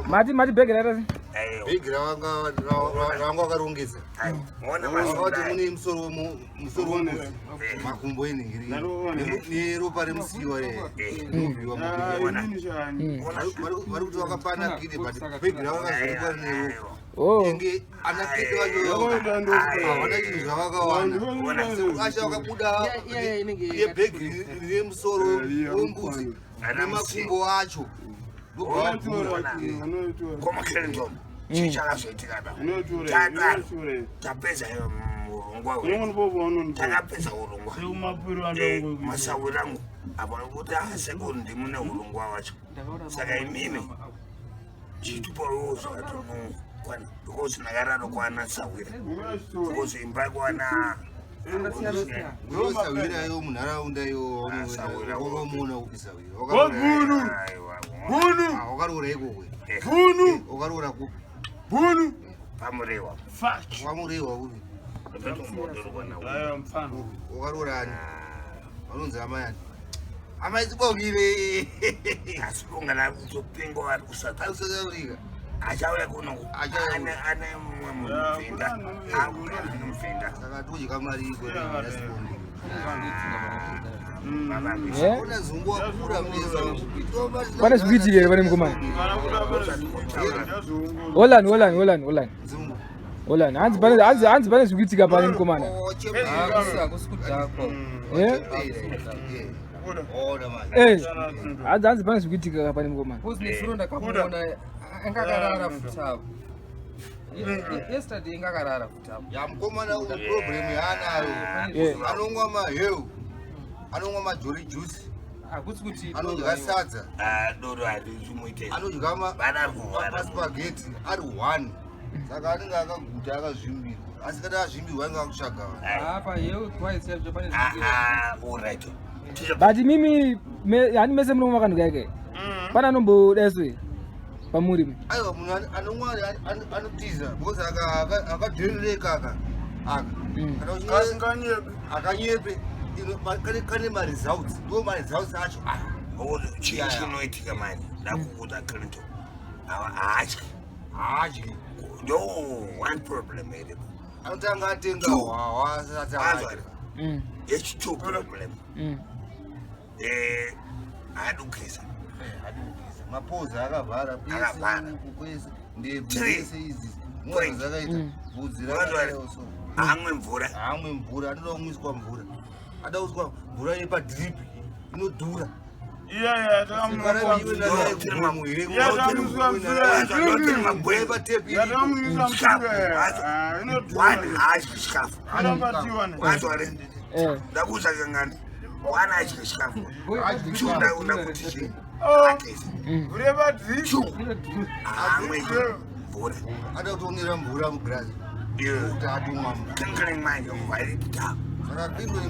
Mati bhegi raita sei? Bhegi ravanga vakarongedza vakati mune musoro wembudzi, makumbo enhingiri neropa remusiwa rinobviwa. Vari kuti vakapana kide, but bhegi ravo rakazoonekwa rine ropa. Enge ana kide vacho havana chinhu zvavakawana. Asha vakabuda nebhegi rine musoro wembudzi nemakumbo acho. Komakerentom, chii chakazoitika da? Tapedza urongwa hwedu, takapedza urongwa. Masawiro angu apa kuti asekuru ndimune urongwa wacho, saka imimi chitupawo zvatonokwana because ndakararo kwana sawira because imba kwana. Sawira yo munharaunda yo wakamuona kupi sawira? Bhunu! Bhunu! Wakaroora ikoko? Bhunu! Wakaroora kupi? Bhunu! Pamurewa. Wamurewa kupi? Wakaroora ani? Vanonzi amai ani? Amai Sibongile. Asibongana kutopingo vari kuSouth. Ari kuSouth Africa. Achauya kuno. Achauya. Ane mumwe munhu mupfinda, anomupfinda. Saka todya mari iko yaSibongile. Eh? Ona zungu wakura mneza. Pane zvikuitika here pane mukomana? Holani, holani, holani, holani. Zungu. Holani. Hanzi pane zvikuitika pane mukomana. Hakusi kudhakwa. Eh? Ona manje. Eh. Hanzi pane zvikuitika pane mukomana. Because nesuro ndakamuona anga akarara futi apo. Yesterday anga akarara futi apo. Ya, mukomana uyu problem yaanayo, anongwa maheu, anongwa majori juice. Hakusi kuti Anodya sadza. Doro harichimuite. Anodya Vana kurwara. maspaghetti ari one, saka anenge akaguta, akazvimbirwa, asi kana azvimbirwa anenge akutsvaga vanhu. Apa health wise yacho pane Alright. But mimi hani mese munomwa kanhu kaike? Pane anombodaiso here pamuri mi? Aiwa, munhu anomwa anotiza because akadherereka aka aka. Kana akanyepe kane maresults, ndo maresults acho aya. Chii chinoitika manje? Ndakukuta Clinton haatyi. Haadyi. Ndo one problem iripo. Anotanga atenga Two. hwahwa asati Azwa. adya. Yechi2 problem, haadi kugeza. Mapoza akavhara. Akavhara. Kwese kwese, ndebvu Three. dzese idzi muona dzakaita bvudzi. Vanhu Rakadai so. Haamwe mvura. Haamwe mvura, anoda kumwiswa mvura, ada kuswa mvura yepadrip inodhura. One, haadyi chikafu. Wazwa re? Ndakuudza kangani? One, adyi chikafu. Two, ndakuti chii? Ageze. Two, haamwe mvura. Ada kutonera mvura mugirazi kuti atomwa mvura. Kinkling manje vaita. Saka kindo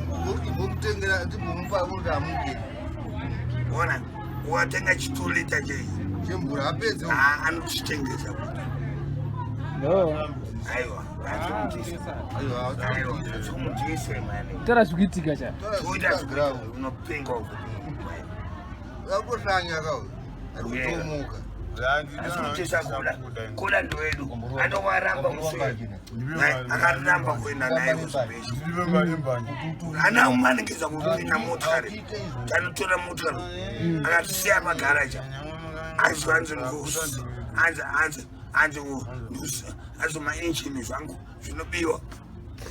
imbomutengera, timbomupa kuti amugere. Ona, watenga chi2 litre chei? Chemvura, apedze. Anochitengesa kuti. No. Aiwa, Aiwa. aiwa, achimudyise mani. Tara zvikuitika cha. Kuita unopenga kuti. Akutohlanya kauyu, ari kutomuka. Asikuchesa kuda kuda ndowedu andowaramba muswe, akaramba kuenda naye kuzibhedhlera, ana umanikidza kupinda motikari, tanotora motikari, akatisiya pagaraja. Azi anzi anzi anzi anzi anzi mainjini zvangu zvinobiwa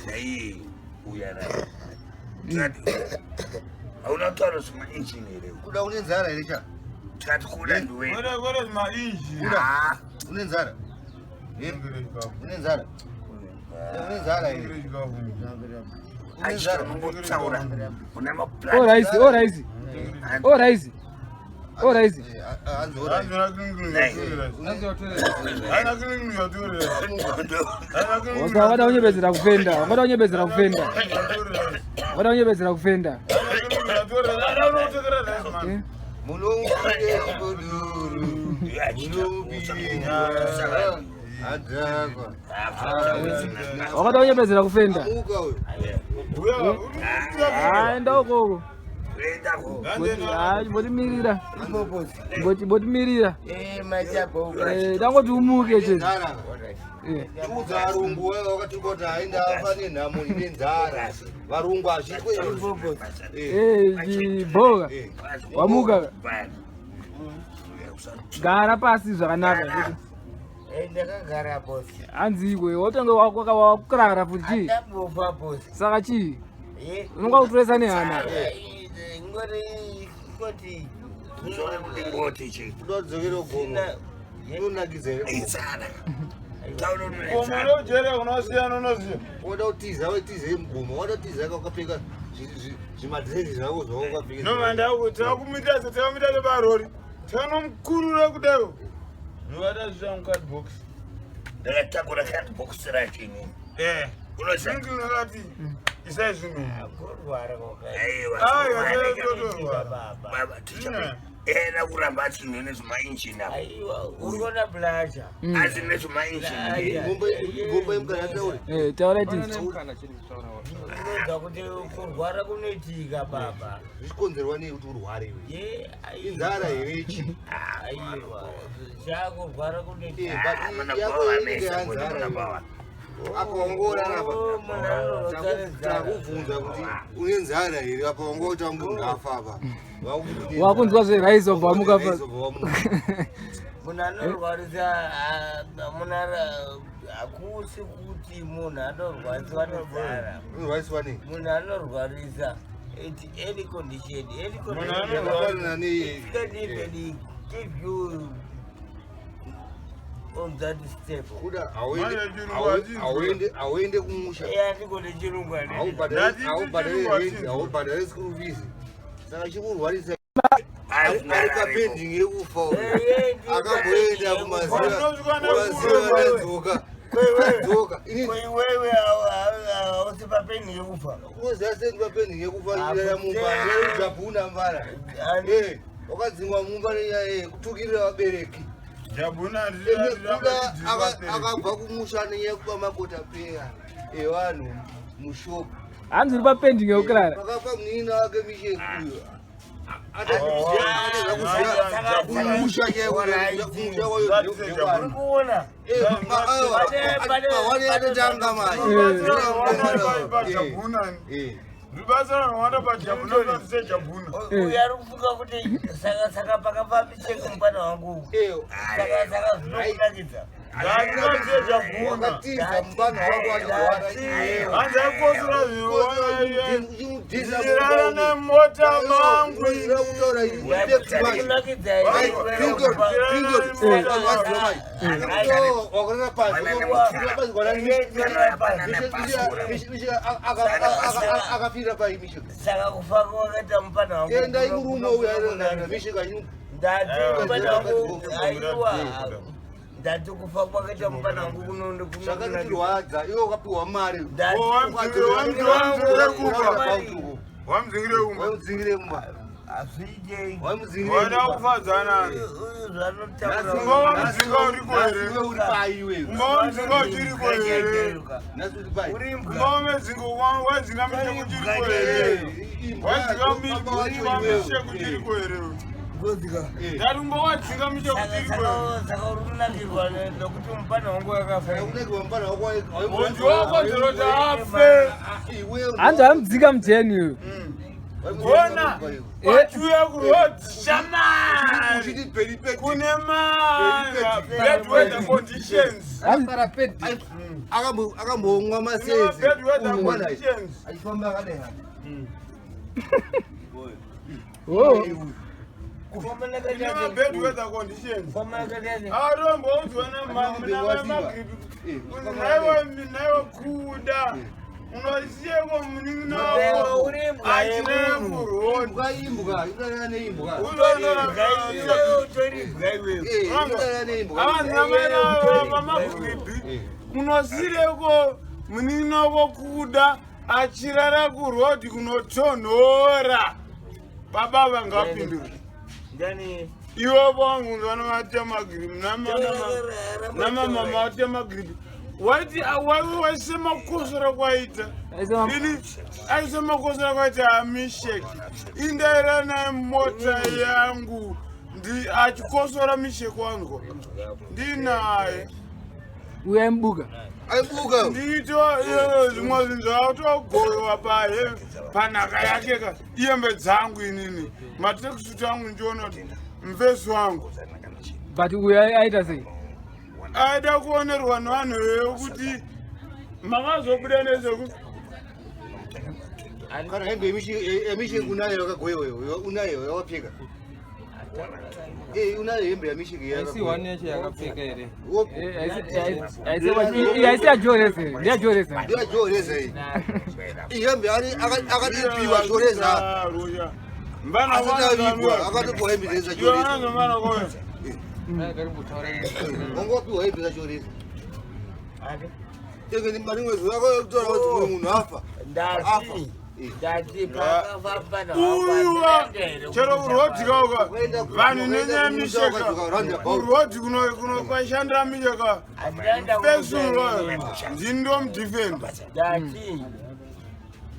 naiye uya naye. Tikati hauna kutaura zvemainjini here? Kuda, une nzara here cha? Tikati kuda ndiwedu. Kuda, une nzara? Eh? Une nzara? Une nzara here? Une nzara? Achitonombotaura une Alright, alright. Alright. Alright. Hanzi alright. Wada unyebedzera kufenda. Wada unyebedzera kufenda. Wada unyebedzera kufenda. Eh? Munomupire koduru, munomupire adhakwa. Wakada unyebedzera kufenda. Amuka uyu. Ah, enda uko. Botimirira. Botimirira. Tangoti umuke chete. Tiudza varungu wakatuka kuti haenda afa nenhamo ine nzara. Varungu hazviitwe izvozvo. Chibhoka. Wamuka. Gara pasi zvakanaka. Ndakagara bosi. Hanzi iwe watange wakurara futi chii? Andambofa bosi. Saka chii? Unonga kutoresa nehana. Ngori ngoti. Kuda kudzokera kugomo. Unonakidza here? Gomo rojere unosiyana unoziya. Wada kutiza wetize mugomo, wada kutiza wakapfeka zvimadhirezi zvako zvawakapfeka. No mandau takumita takumita sebarori. Tanomukurura kudai. Novata zvisha mucardbox. Ndakatakura cardbox racho inini. Eh. Unoziva? Ndinoti isai zvinhu. Kurwara kwaka. Aiwa, totorwara. Baba ticha. Ena kuramba asine nezvimainjini apo. Aiwa, uri kuona blasha. Asine zvimainjini. Gomba yemukana taure. Taura tisi. Unoziva kuti kurwara kunoitika baba. Zvichikonzerwa nei kuti urware iwe? Ye, aiwa. Inzara here ichi? Aiwa, chakurwara kunoitika. But yako inenge yanzara iwe. Apa wangorara apa. Oh, munhu anorwara nenzara. Takubvunza kuti une nzara here apa wangoti munhu afa apa. Wakunzwa zveraisi wabva wamuka Rice pasi. wabva wamuka. Munhu anorwarisa munhu hakusi kuti munhu anorwariswa nenzara. Unorwariswa nei? Munhu anorwarisa at any condition, any condition. Yakafanana nei? It can even give you on that step. Kuda Manje chirungu hachinzwi. hauende kumusha. Eh, handikone chirungu handidi. Haubhadhari rent, haubhadhari school fees. Saka chikurwarisa ari papending yekufa uyu. Akamboenda kumaziva Unosvika kumaziva adzoka. Adzoka. Ini Ko iwewe hausi papeni yekufa. unoziva sei papending yekufa achirara mumba. Jabhuna mbara. Eh, wakadzingwa mumba nenyaya yekutukirira vabereki. Jabhuna Ende kuda akabva kumusha nenyaya yekuba makota peya evanhu mushopu. Hanzi uri papending yekurara. Pakapa munin'ina wake Misheki uyo. Atadza kumusha kumusha Uri kuona? kwayo yatotanga Jabhuna. manje. Rubatsira rwanda pajabhuna rubatse jabhuna. Uyu ari kufunga kuti saka saka pakafa Misheki mupana wangu. Saka saka zvinokunakidza. Ngatibatse jabhuna. Wakatiza mupana wako achirwara. Hanzi aikosora zvirara nemota mangu. Zvinokunakidza here? Akafira pai Misheki. Saka kufa kwakaita mupana wangu. Endai murume uyu Misheki Ndati mupana wangu aiwa. Ndati kufa kwakaita mupana wangu Zvakatotirwadza iwe ukapiwa mari. Ndati Wamudzingire kumba. Waimudzingire mumba. hazviitei. Waimudzingire Wada mumba. kufadzana. Uyu zvanotaura. Kumba wamudzinga uriko Nhasi here? iwe uri pai iwewe. Kumba wamudzinga uchiriko here? Nhasi uri pai. Uri Kumba imbwa. wamedzinga wadzinga misheko uchiriko here? Wadzinga misheko uchiriko here? Ndati kumba wadzinga misheko Saka uchiriko here? saka saka uri kunakirwa nokuti mupana wangu wakafa. Unenge mupana wako Mundi wako dzoroti afe. Hanzi amudzika mujeni uyu. Ona. Wachiuya kuroad shamari. Kune ma bad weather conditions. Akambomwa Kune ma masezi. bad weather conditions. Achifamba akadai. Oh. Kune ma bad weather conditions. Atomboudzwa namagripi. Naiwe kuda. Unosiyeko munin'ina wako. Uri imbwa Achine yemunhu. kuroad. Imbwa imbwa inodanana neimbwa. Iwewe utori imbwa iwewe. Eh, inodanana neimbwa. Avanamagripi unosireko munin'ina wako kuda achirara kurodhi kunotonhora baba vangapindura Ndani iwe vangunzwa namatema magripi namamama atema magripi. Waiti waisema kukosora kwaita ini aisema kukosora kwaita amisheki indaira naye mota yangu ndi achikosora misheki wangu ndinaye uyo aimubuka Aibuka. Ndito zvimwe zvinhu zvatogovewa pahe panhaka yake ka iyembe dzangu inini matekisuti angu ndiona kuti mufesi wangu but uyo aita sei aida kuonerwa nevanhu veyo kuti makazobuda nezveku Kana hembe yemisheki unayo yakagoyewa unayo yakapfeka. Eh, unayo hembe yemisheki Haisi one yacho yakapfeka here? Haisi yajorese ndeyajorese Ndiyajoreza iyi. Ihembe akatipiwa joreza. Asati avigwa akatopiwa hembe dzajoreza. Wangopiwa hembe dzajoreza. Tenge marimwe zuva akatora kuti uyu munhu afa. Afa. Ndati pakafamba Uyuwa chero kurhodhi kauka vanhu nenyaya misheka kurhodhi kwashandira misheka fesuwa ndini ndomudhifenda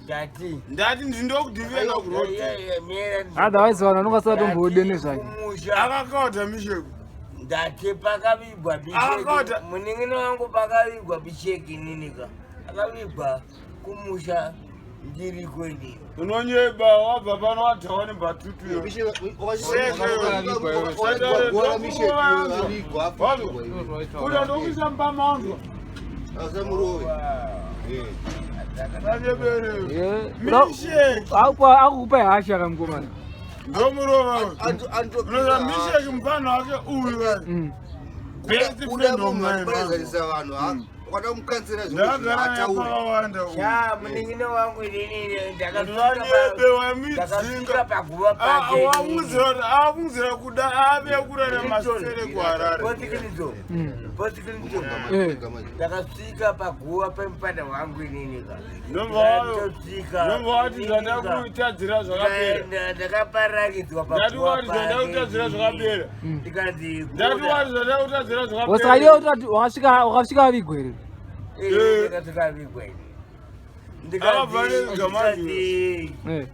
Ndati ndati ndini ndokudhifenda kurhodhi otherwise vanhu vanonga vasatombode nezvake akakaudha misheko Ndati pakavigwa Akakota. bisheki munin'ina wangu pakavigwa bisheki ininika akavigwa kumusha ndiriko inini unonyeba wabva pano wadhawa nebhatutu kuda ndokuisa mupamanzwa Asamurowe. anyeberewe misheki akukupa hasha kamukomana ndomurova unoza misheki mufana wake uyu best Kuda friend of munhu mine anoparadzanisa vanhu ukada kumukanzira ndakagara naye ataure. pakawanda uyu Sha munin'ina wangu inini vanyebe wamidzinga ndakasvika paguva pake afunzira kuda ave kurarama sere kuharare Potikinidzo Potikinidzo ndakasvika paguva pemupanda wangu ininika ndobva wati zvandakutadzira zvakapera ndakaparakidzwa ndati wati zvandakutadzira zvakapera ndikati ndati wati zvandakutadzira osaka iye zvakapera wakasvika avigwa here ndikasvika avigwa ini Akabva ndikati Eh.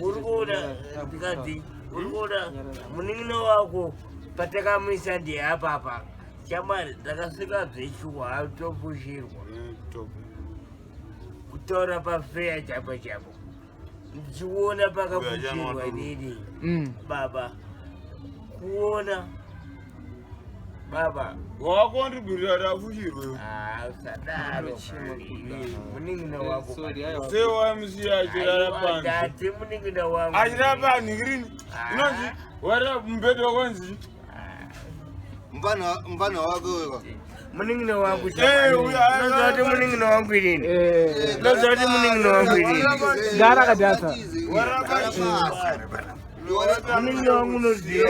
uri kuona ndikati uri kuona munin'ina wako patakamuisa ndiye apapa shamwari ndakasvika zveshuwa atofushirwa kutaura pafeya chapo chapo ndichiona pakafushirwa inini baba kuona baba wakakontributira kuti afushirwe Ah, usadaro munin'ina wako sewamusiya achirara Aiwa, panze ndati munin'ina wangu achirara panhikirini inonzi warara mubhedha wakonzi Mufana wake wewe. munin'ina wangu Eh, uyu, unoziva kuti munin'ina wangu inini unoziva kuti munin'ina wangu inini Gara akadhasa. munin'ina wangu unoziva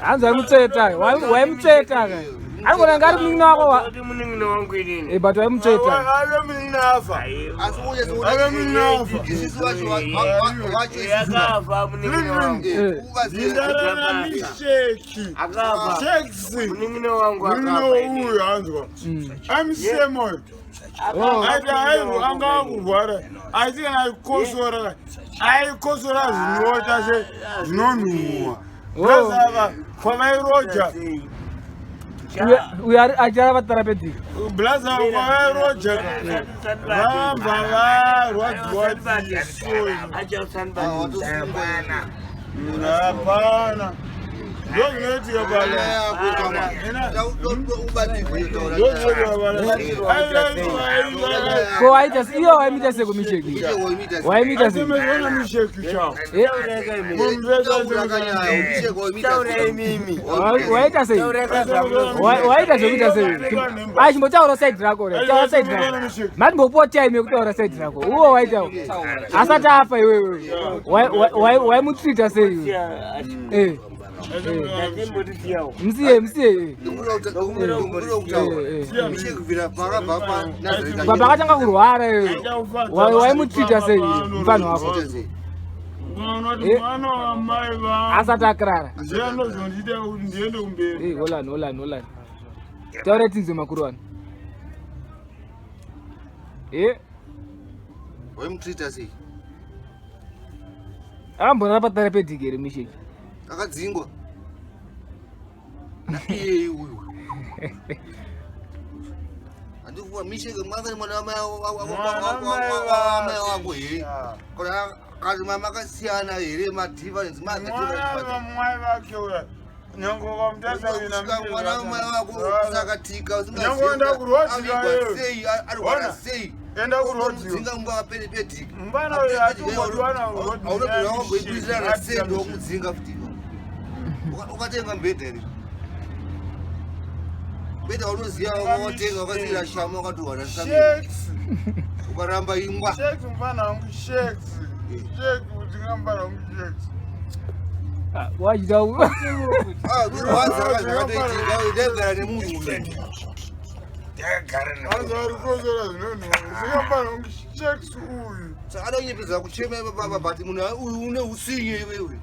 Hanzi waimutsveta waimutsveta ka anogona kunge ari munin'ina wako kuti munin'ina wangu inini Eh, but waimutsveta ave munin'ina afa ave munin'ina afa yakafa munin'ina wangu ndindarana misheki akafa shekisi munin'ina wangu munin'ina akafa inini. uyu hanzwa amusemoyo aiti airu anga akurwara aiti kana aikosora aikosora zvinota se zvinonhuhwa blasava kwavairoja uyo achirara patherapeutic blasava kwavairoja vabva varwadziwa dziso hapana ndo zvinoitika ko waita se iye waimuita sei kumicheki waimuita sei palaona misheki chao Eh, waita sei waita zvekuita sei achimbotaura side rako re taura side rako matimbopuwa time yekutaura side rako uwo waita asati afa iwewe waimutrita sei iwe Eh, musiye musiye eh. Baba akatanga kurwara iwewe waimutrita sei mufana wako Ukaona kuti mwana wamai vangu Asati akirara. Ndiye anozondiita kuti ndiende kumberi. Eh, holani, holani, holani. Taura tinzwe makuru ano. Eh, Waimutrita sei? Akambonara patherapeutic here Misheki? Akadzingwa naiyeyi uyu. Handikuwa Misheki mwana mwana wamai wako here? Kana kana mama akasiyana here, madifference? Mwana wamai vake uya, nyange ukamutasa wina. Mwana wamai wako usakatika. Nyange enda kurwadziwa iwe. Sei arwara? Ona. Sei? Enda kurwadziwa. Dzinga mumba waperediki. Mwana uyu atombodiwana. Aunobvira wamboibvisirana sei? Ndokumudzinga futi. Ukatenga mubhedha here? Mubhedha waunoziva wawatenga, wakasiyira shama, wakatorwa Shakes. ukaramba ingwa. Shakes, mfana wangu, shakes. Shakes, udzinga mfana wangu, shakes. Ah, wachita Zvinorwadza zvakatoitika, ndaigara nemunhu uyu. Takagara. Anzi ari kukosora zvinonhuwa. Udzinga mfana wangu, shakes uyu. Saka ada kunyepedzera kuchema baba, but munhu uyu une usinye iwewe.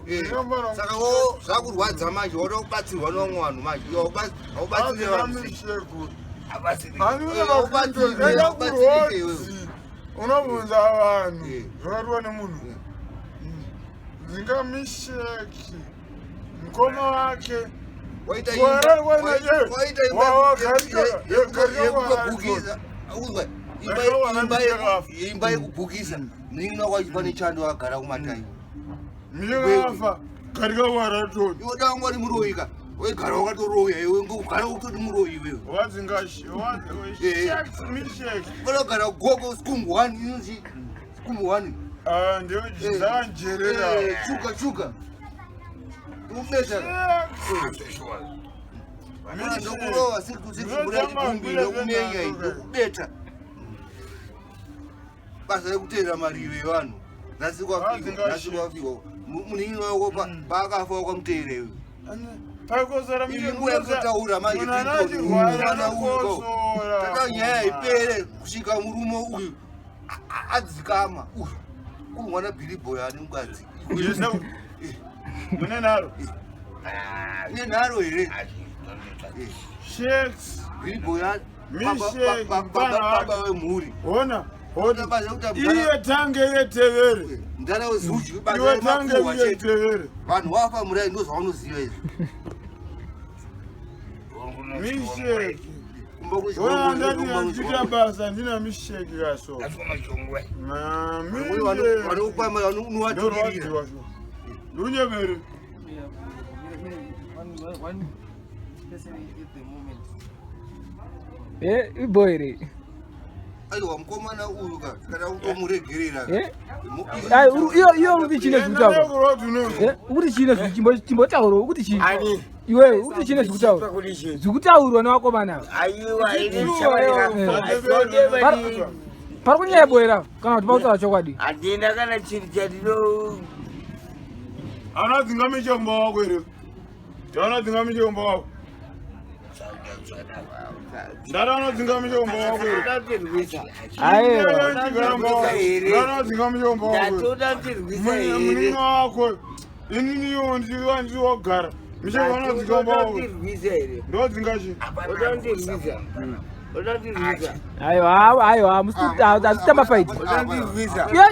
Udzinga mfana wangu. Saka wo zvakurwadza manje, wauda kubatsirwa nevamwe vanhu manje. Iwe haubatsire vanhu. Abasiri. Enda kurwadzi, unobvunza vanhu zvakatiwa nemunhu dzingamisheki mukoma wake. Waita Kwa- waita Wa- yekubhukisa, uzwa imba yekubhukisa, munin'ina wako achifa nechando, akagara kumatai. Mishekafa karika waratoni. Iwe danga wari muroyi ka, waigara wakatoroya iwe, ngokugara kutoti muroyi iwewe. Misheki. Fana kugara gogo sikumbu one, inonzi sikumbu one. Ndiodzanjerera. Chuka chuka ubeta ndokurova 6 to 6, mbuda chigumbi ndokumenya iyi, ndokubeta. Basa rekuteera mariro evanhu. Nhasi kwafiwa, nhasi kwafiwa munin'ina wako, paakafa wakamuteera iwe. Paikosora. Iyi nguva yekutotaura manje, mwana uyu tata, nyaya ipere kusvika murume uyu adzikama. Uyu uri mwana Bhilibhoy ane mukadzi. Mune nharo. Ine nharo here? Shakes. Bhilibhoy Misheki, mfana baba wake. wemhuri. Ona. Ona basa rekuti Iye tange, iye tevere. Mudhara wezuji, basa Iwe tange, remakuhwa iye chete. tevere. Vanhu wafa murai, ndo zvaunoziva izvi. Misheki. Kumba Ona, ndati ndichiita basa ndina Misheki kaso. Vanokwama unovaturira. Ndorwadziwa sho, ndiunyemere. Yeah, one person at the moment. Eh, ibo here? Aiwa, mukomana uyu ka, kana kutomuregerera. Eh? Ai, iyo iyo uri kuti chine zvekutaura? Eh, ukuti chine chimbotaura, ukuti chii? Ani? Iwewe ukuti chine zvekutaura? Kuti chii? Zvekutaurwa nevakomana ava. Aiwa, ini Pari kunyaya boera kana kuti pakutaura chokwadi? Handina kana chinhu chandino. Hauna dzinga michombo wako here? Hauna dzinga michombo wako? Ndati hauna dzinga michombo wako here? Ndatirwisa. Aiwa. Ndati dzinga michombo wako here? Ndatoda tirwisa here? Munin'ina wako, ininiwo ndiri wagara michombo, anodzinga mba wako. Tirwisa here? Ndodzinga chi? Udandirwisa, udandirwisa. Aiwa, aiwa, musitamba fight. Udandirwisa. Iyo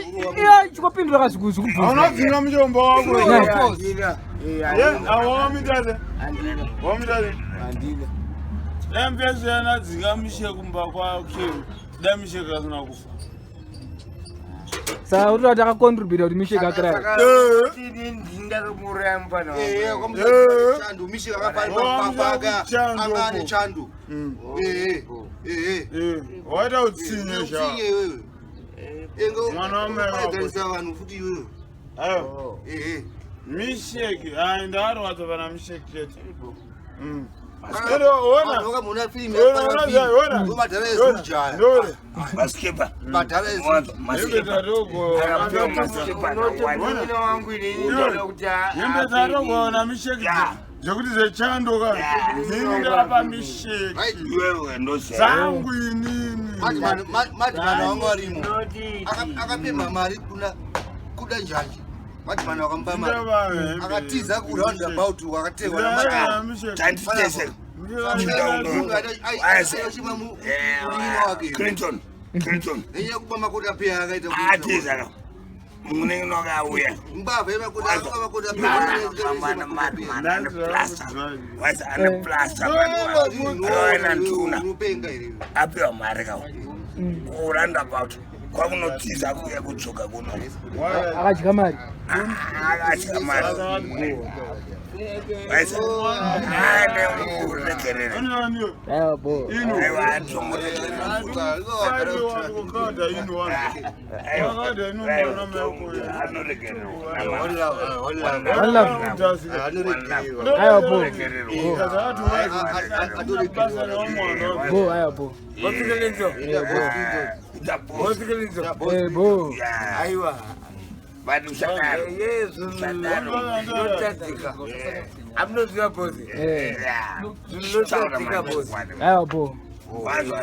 chikopindura ka zvikubvunza. Hauna dzinga michombo wako here? Handina. Awamitase. Handina. Wamitase. Handina. Dai dzinga mishe kumba kwake, dai mishe kasina kufa. Saka uri kuti akacontributa kuti Misheki akirara? Ini ndakamuuraya mufana wangu. Chando Misheki akafaka anga ane chando. Ehe. Waita utsinye sha. Utsinye iwewe. Mwana wamai wako. Engeuadarisa vanhu futi iwewe. Ayo. Ehe. Misheki hai, ndakarwadza pana Misheki chete. Vakamona filimu madhara ezujaya. Masikepa. Madhara ezuja. Masikepa. Unoti wangu inini ndoda kuti Hembe dzatogona Misheki zvekuti zechando ka, ndini ndakapa Misheki Iwewe ndosha. dzangu inini. Madhimana vanga varimo. Unoti Akapemha mari kuna kuda njanji. Madman wakamupa mari. Akatiza kuroundabout wakatewa namadman. Tanditese. Clinton, Clinton. Nenyaya yekuba makota pia akaita Atiza ka. Munenge wakauya. Mbavha yemakota makota pia. Ane plaster. Waisa ane plaster. Anoenda ntuna. Unopenga here. Apiwa mari ka. Kuroundabout. Kwakunotiza kuya kudzoka kuno. Akadya mari. Akatya mari. Waisa. Ane muregerere. Aiwa bo. Aiwa atomuregerere. One love. Aiwa bo. Bo aiwa bo. Eh bo. Aiwa. Vanhu zvakaro. Yesu zvinotadzika. Amunoziva bosi. Eh. Zvinotadzika bosi. Aiwa bo. Vanhu.